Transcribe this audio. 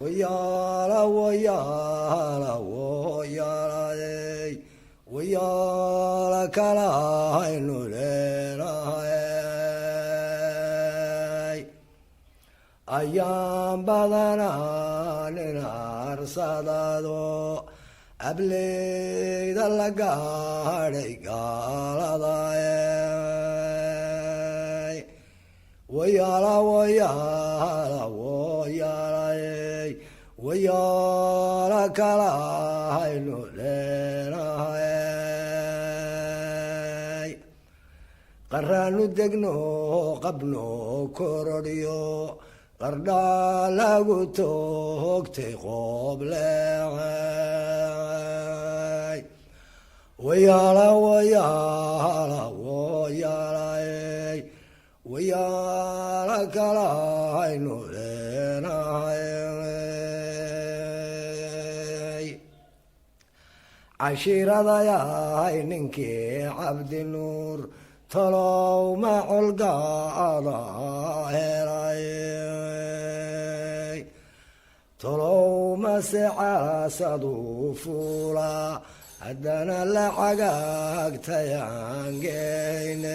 Wayaala wayaala wayaalay wayaala kala haynu leenahay. Ayaan badanaa nin arsadado ableyda la gaadhay gaaladay. Wayaala wayaala wayaalay wayaala kala haynu leenahay. Qaraanu degno qabno korodhiyo qardhaa lagu toogtay qoobleecay. Wayaala wayaala wayaalay wayaala kala haynu leenahay. Cashiiradayahay ninkii Cabdinuur talow ma colgaada helay, talow mase caasadu fuula haddana lacagaagtayaan geynay.